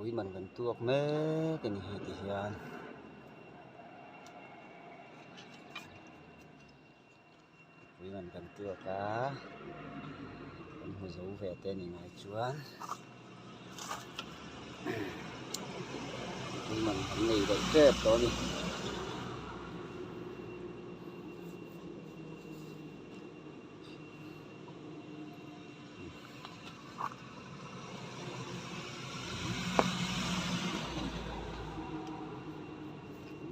Mipui man kan tuak mek a ni hei ti hian. Mipui man kan tuak a kan hmu zo ve te ni ngai chuan mipui man kan nei daih tep tawh a ni.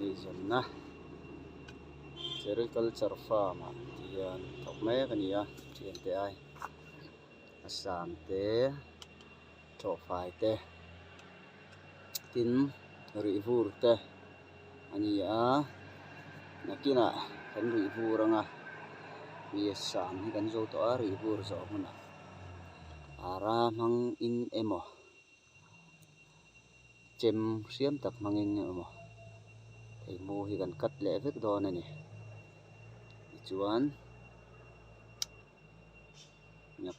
Eizawnna sericulture farm ah hian thawk mek a ni a thiante ai a sam te thawhfai te tin rih vur te a ni a nakinah kan rih vur anga mi sam hi kan zo tawh a rih vur zawh hunah ara hmang in emaw chem hriam tak hmangin emaw theimu hi kan cut leh vek dawn a ni tichuan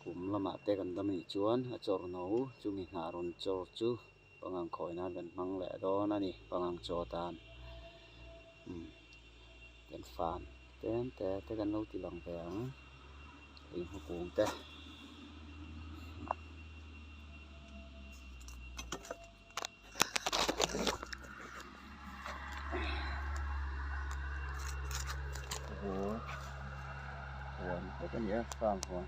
kum lamah te kan dam anih chuan a chawr no chumi hnah rawn chawr chu. Pangang khawi nan kan hmang leh dawn a ni pangang chaw tan umm kan farm tlem te te kan lo ti lang ve ang hei hmukung te. Huan vek a ni a farm huan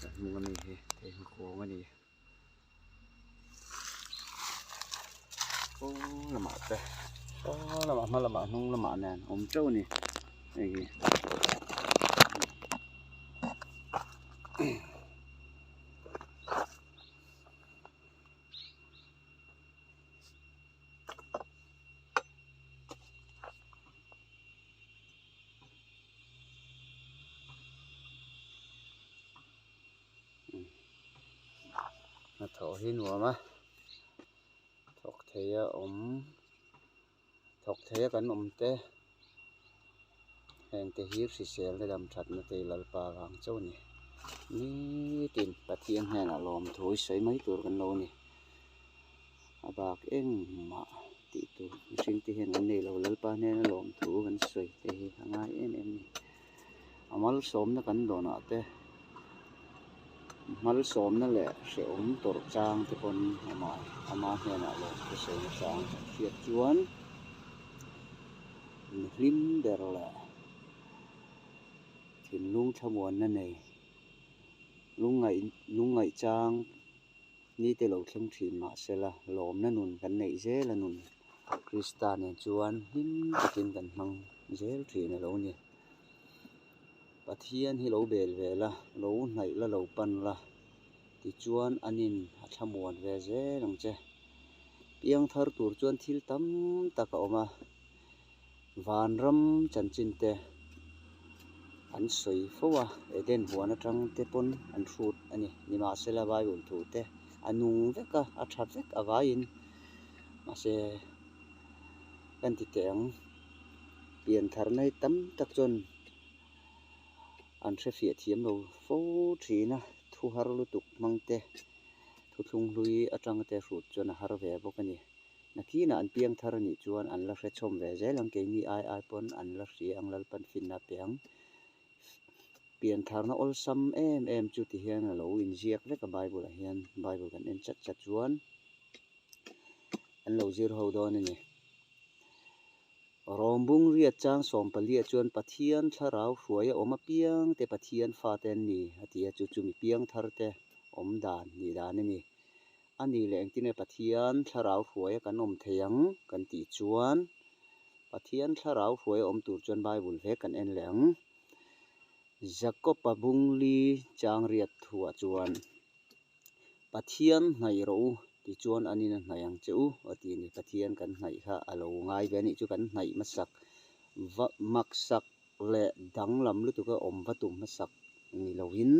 a hnung ami hi thingkung a ni. Aw lamah te aw lamah hma lamah hnung lamah nen awm teuh a ni hei hi. Hnathawh hi nuam a thawk thei a awm thawk thei a kan awm te heng te hi hrisel na dam that na te lalpa vang chauh a ni nitin Pathian hnenah lawmthu i sawi mai tur kan lo a ni a bak engmah tih tur mihring te hian kan nei lo lalpa hnena lawmthu kan sawi te hi a ngai em em a ni. A malsawmna kan dawnah te malsawmna leh hrehawm tawrh chang te pawn ama ama hnenah lawm thusawi chang kan hriat chuan mi hlim ber leh thinlung thlamuanna nei lungngaih lungngaih chang ni te lo thleng thin mahsela lawmna nun kan neih zel a nun Krista nen chuan hlim takin kan hmang zel thin a lo ni. Pathian hi lo bel ve la, lo hnaih la lo pan la tichuan an in a thlamuan ve zel ang che. Piang thar tur chuan thil tam tak a awm a, vanram chanchin te an sawi fo a, Eden huan atang te pawn an hrut a ni. Nimahsela Bible thu te a nung vek a, a tha vek a vaiin mahse kan ti teh ang. Pian thar nai tam tak chuan an hrefiah thiam lo fo thin a, thu har lutuk hmang te, thuthlung hlui atang te hrut chuan a har ve bawk a ni. Nakinah an piang thar anih chuan an la hre chhawm ve zel ang, keini ai ai pawn an la hria ang Lalpan finna a pe ang. Pian tharna awlsam em em chu ti hian a lo inziak vek a Bible ah hian, Bible kan en chat chat chuan an lo zir ho dawn a ni. Rawmbung riat chang sawmpaliah chuan Pathian thlarau hruai a awm apiang te Pathian fate an ni a ti a, chu chu mi piang thar te awm dan nih dan a ni. A ni leh engtin nge Pathian thlarau hruai a kan awm thei ang kan tih chuan Pathian thlarau hruai a awm tur chuan Bible ve kan en leh ang. Jakob-a bungli chang riat thuah chuan Pathian hnaih rawh u tichuan an in a hnaih ang che u a ti a ni. Pathian kan hnaih kha a lo ngai ve a nih chu kan hnaih hmasak va maksak leh danglam lutuk a awm va tum hmasak ni loin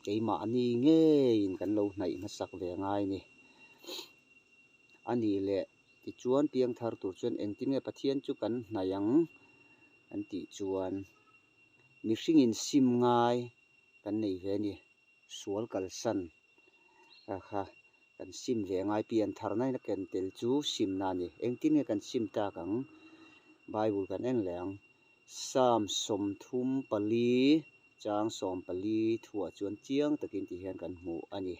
keimahni ngeiin kan lo hnaih hmasak ve ngai a ni. A nih leh tichuan piang thar tur chuan engtin nge Pathian chu kan hnaih ang an tih chuan mihringin sim ngai kan nei ve a ni. Sual kalsan a kha. Kan sim ve ngai pian tharna in a ken tel chu simna a ni. Engtin nge kan sim tak ang? Bible kan en leh ang. Psalm 34 chang 14 thuah chuan chiang takin ti hian kan hmu a ni.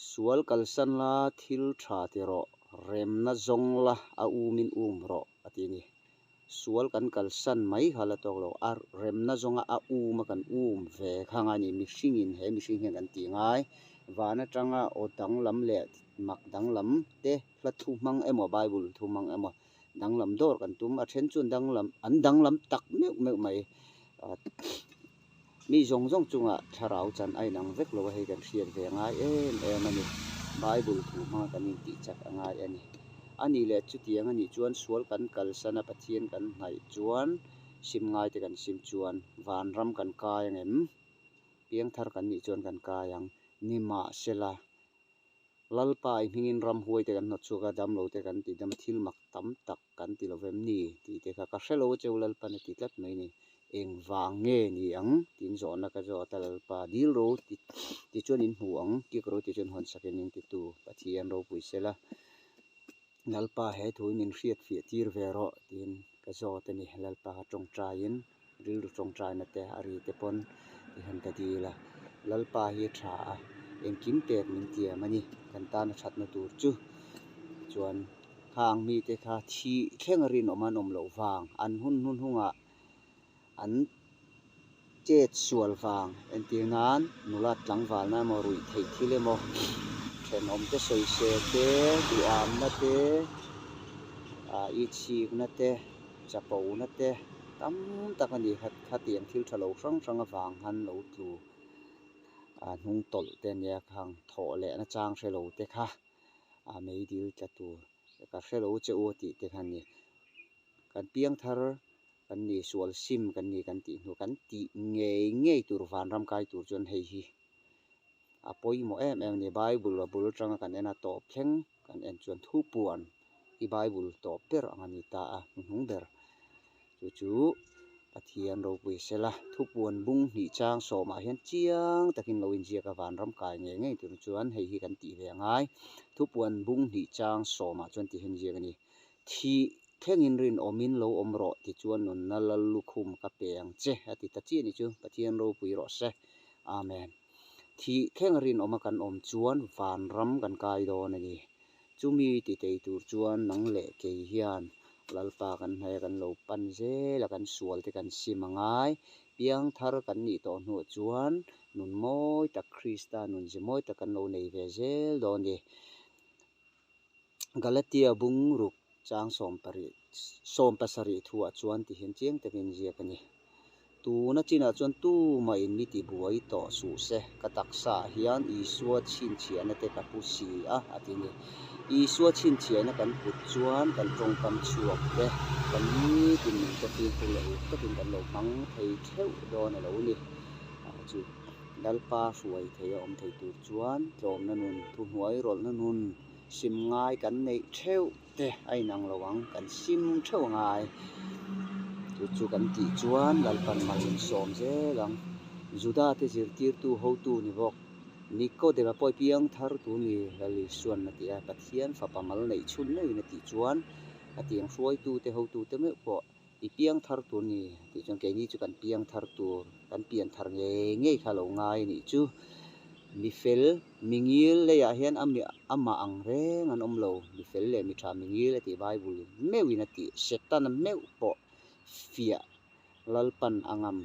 Sual kalsan la, thil tha ti rawh, remna zawng la, a umin um rawh a ti a ni. Sual kan kalsan mai kha la tawk lo, a remna zawnga a um a kan um ve kha ngai a ni. Mihringin he mihring hian kan tih ngai, van atanga aw danglam leh mak danglam te hla thu hmang emaw Bible thu hmang emaw danglam dawr kan tum, a then chuan danglam an danglam tak meuh meuh mai. Mi zawng zawng chungah thlarau chan a inang vek lo a, hei kan hriat ve ngai em em a ni. Bible thu hmanga kan intih chak a ngai a ni. A nih leh chutiang a nih chuan sual kan kalsan a, Pathian kan hnaih chuan sim ngai te kan sim chuan vanram kan kai ang em? Piangthar kan nih chuan kan kai ang. Nimahsela, Lalpa i hmingin ramhuai te kan hnawt chhuak a, damlo te kan ti dam a, thil mak tam tak kan ti lo vem ni tih te kha ka hre lo a cheu Lalpan a ti tlat mai ni. Engvang nge ni ang tiin zawhna ka zawt a, Lalpa dil ro ti tichuan in hmu ang, kik ro tichuan hawn sakin in titu Pathian ropui sela Lalpa he thu in min hriat fiah tir ve rawh tiin ka zawt a ni. Lalpa kha tawngtaiin rilru tawngtaina te a ri te pawn tihian ka dil a, Lalpa hi a tha a, engkim pek min tiam a ni, kan tana thatna tur chu. Chuan khang mite kha thih thleng a rinawm an awm loh vang, an hun hnuhnungah an chet sual vang entir nan nula tlangvalna emaw ruih theih thil emaw thenawmte sawisel te, duhamna te, ah ichhikna te, chapona te tam tak a ni. Khatiang thil tha lo hrang hrang avang khan lo tlu ah hnung tawlh te ania khang thawh lehna chang hre lo te kha ah meidil tla tur ka hre lo che u a tih te kha a ni. Kan piangthar kan ni, sual sim kan ni kan tih hnu, kan tih ngei ngei tur vanram kai tur chuan hei hi a pawimawh em em a ni. Bible a bul atanga kan en a tawp thleng kan en chuan thupuan hi Bible tawp ber ang a ni ta a, hnuhnung ber. Chu chu Pathian ropui sela thupuan bung hnih chang sawmah hian chiang takin lo inziak a, vanram kai ngei ngei tur chuan hei hi kan tih ve a ngai. Thupuan bung hnih chang sawmah chuan tih hian inziak a ni. Thih thlengin rinawmin lo awm rawh tichuan nunna lal lukhum ka pe ang che a ti ta chiah ni chu Pathian ropui rawh se. Amen. Thih thleng rinawma kan awm chuan vanram kan kai dawn a ni. Chumi ti thei tur chuan nang leh kei hian Lalpa kan hnaih a kan lo pan zel a kan sual te kan sim a ngai. Piangthar kan nih tawh hnuah chuan nun mawi tak Krista nun ze mawi tak kan lo nei ve zel dawn a ni. Galatia bungruk chang 17 thuah chuan ti hian chiang takin ziak a ni. Tuna chinah chuan tumah in mi tibuai tawh suh se, ka taksaah hian Isua chhinchhiahna te ka pu si a, a ti ni. Isua chhinchhiahna kan put chuan kan tawngkam chhuak te, kan nitin nun te fimkhur leh uluk takin kan lo hmang thei theuh dawn a lo ni. Chu Lalpa hruai thei a awm thei tur chuan tlawmna nun, thuhnuai rawlhna nun, sim ngai kan neih theuh te a inang lo ang, kan sim theuh a ngai. Chu chu kan tih chuan Lalpan mal min sawm zel ang. Juda te zirtirtu hotu ni bawk, Nikodema pawh i piang thar tur ni Lal Isuan a ti a, Pathian fapa mal neih chhun meuhin a tih chuan a tiang hruaitu te hotu te meuh pawh I piang thar tur ni tih chuan keini chu kan piang thar tur, kan pian thar ngei ngei kha lo ngai a nih chu. Mi fel, mi ngil leiah hian a amah ang reng an awm lo. Mi fel leh mi tha mi ngil a tih Bible meuhin a tih, Setana meuh pawh fiah Lalpan a ngam.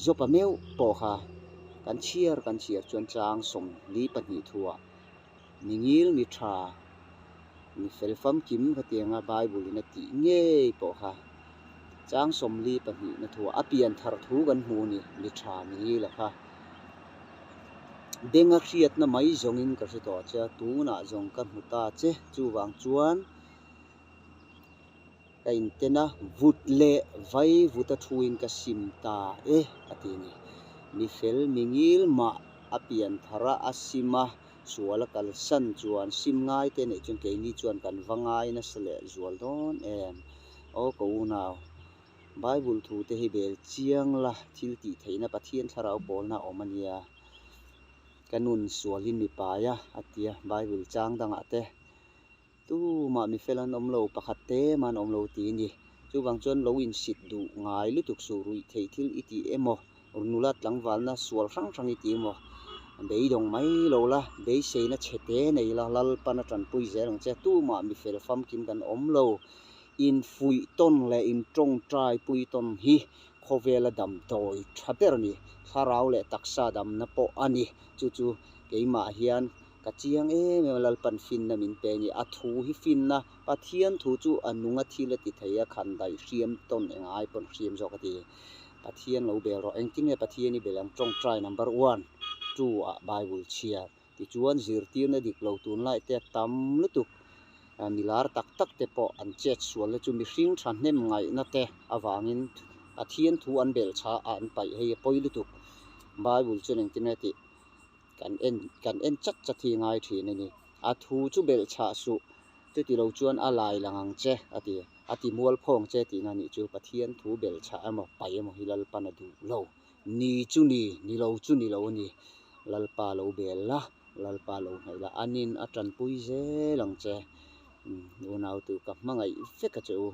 Jopa meuh pawh kha kan chhiar kan chhiar chuan chang 42 thuah mi ngil mi tha mi fel famkim khatianga Bible in a tih ngei pawh kha chang 42 na thuah a pian thar thu kan hmu a ni, mi tha mi ngil a kha. Benga hriatna mai zawngin ka hre tawh che a, tunah zawng ka hmu ta che, chuvang chuan Ka inten a, vut leh vai vut a thuin ka sim ta e, a ti a ni. Mi fel mi ngil mah a pian thar a, a sim a, sual a kalsan chuan sim ngai te neih chuan keini chuan kan va ngai nasa leh zual dawn em. Aw ka unau, Bible thu te hi bel chiang la, thil tih theihna Pathian thlarau pawlna a awm a nia. Ka nun sualin mi pai a, a ti a, Bible chang dangah te tumah mi fel an awm lo, pakhat te mah an awm lo tih a ni. Chuvang chuan lo insit duh ngai lutuk suh, ruih theih thil i tih emaw, nula tlangvalna sual hrang hrang i tih emaw, beidawng mai lo la, beiseina chhe te nei la, Lalpan a tanpui zel ang che, tumah mi fel famkim kan awm lo. Infuih tawn leh intawngtai pui tawn hi khawvela damdawi tha ber a ni. Thlarau leh taksa damna pawh a ni. Chu chu keimah hian ka chiang em em a, Lalpan finna min pe a ni. A thu hi finna, Pathian thu chu a nunga thil a ti thei a, khan daih hriam tawn eng ai pawn hriam zawk a ti. Pathian lo bel rawh. Engtin nge Pathian i bel ang? Tawngtai number one, two ah Bible chhiar. Tichuan zirtirna dik lo tunlai te a tam lutuk. Milar tak tak te pawh an chet sualna chu mihring thahnem ngaihna te avangin Pathian thu an belh tha a an paih hei a pawi lutuk. Bible chuan engtin nge tih kan en kan en chat chat hi ngai thin a ni. A thu chu belh chhah suh chuti lo chuan a lai lang ang che a ti. A ti mual phawng che tihna nih chu Pathian thu belh chhah emaw paih emaw hi Lalpan a duh lo. Ni chu ni, ni lo chu ni lo a ni. Lalpa lo bel la, Lalpa lo hnaih la, anin a tanpui zel ang che. Unau tu ka hmangaih vek a che u.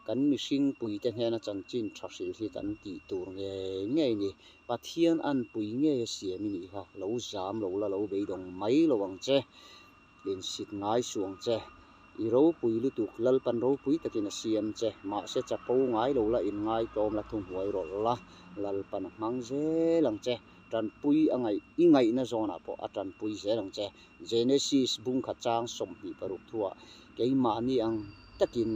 Kan mihring puite hnena chanchin tha hrilh hi kan tih tur ngei ngei ni. Pathian anpui ngei a siam i nih kha, lo zam lo la, lo beidawng mai lo ang che. Insit ngai suh ang che. I ropui lutuk, Lalpan ropui takin a siam che. Mahse chapo ngai lo la, inngai tlawm la, thuhnuai rawlh la, Lalpan a hmang zel ang che. Tanpui a ngaih, i ngaihna zawnah pawh a tanpui zel ang che. Genesis bungkhat chang 26 thuah, Keimahni ang takin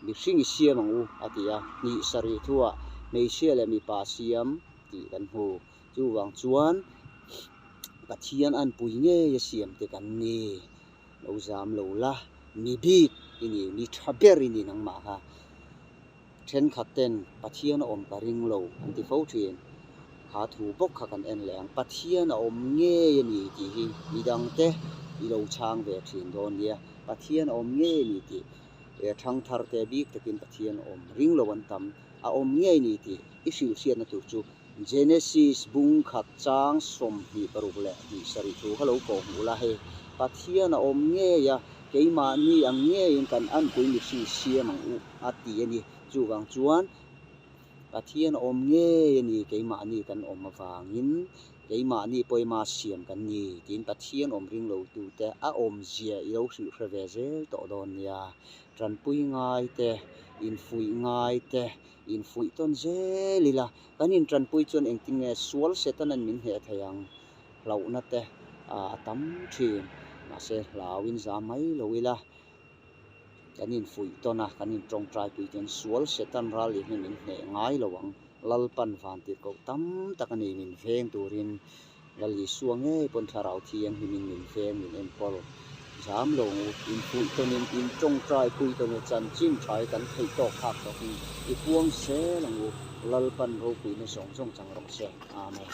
mihring i siam ang u, a ti a. Hnih sarih thuah, Hmeichhia leh mipa siam tih kan hmu. Chuvang chuan Pathian anpui ngei a siam te kan ni. Lo zam lo la, mi bik i ni, mi tha ber i ni nangmah kha. Thenkhat ten Pathian a awm ka ring lo an ti fo thin. Kha thu bawk kha kan en leh ang. Pathian a awm ngei a ni tih hi midangte i lo chhang ve thin dawn nia. Pathian a awm ngei a ni tih thangthar te bik takin Pathian a awm ring lo an tam. A awm ngei a ni tih i hrilhhriatna tur chu Genesis bung khat chang 26 leh 27 thu kha lo kawh hmuh la hei. Pathian a awm ngei a, keimahni ang ngeiin kan anpui mihring siam ang u a ti a ni. Chuvang chuan Pathian a awm ngei a ni, keimahni kan awm avangin keimahni pawima siam kan ni tiin Pathian awm ring lo tute a awmzia i lo hrilh hre ve zel tawh dawn nia. Tanpui ngai te, infuih ngai te, infuih tawn zel ila kan intanpui chuan engtin nge sual Setanan min hneh thei ang hlauhna te a tam thin. Mahse hlauin za mai lo ila kan infuih tawn a, kan intawngtai pui chuan sual Setan ral leh hian min hneh ngai lo ang. Lalpan van tirhkoh tam tak a ni min veng turin Lal Isua ngei pawn thlarau thianghlimin min veng min enkawl zam lo ang u. Infuih tawnin intawngtai pui tawn u, chanchin tha hi kan theih tawk phak tawkin i puang zel ang u. Lalpan ropuina zawng zawng chang rawh se. Amen.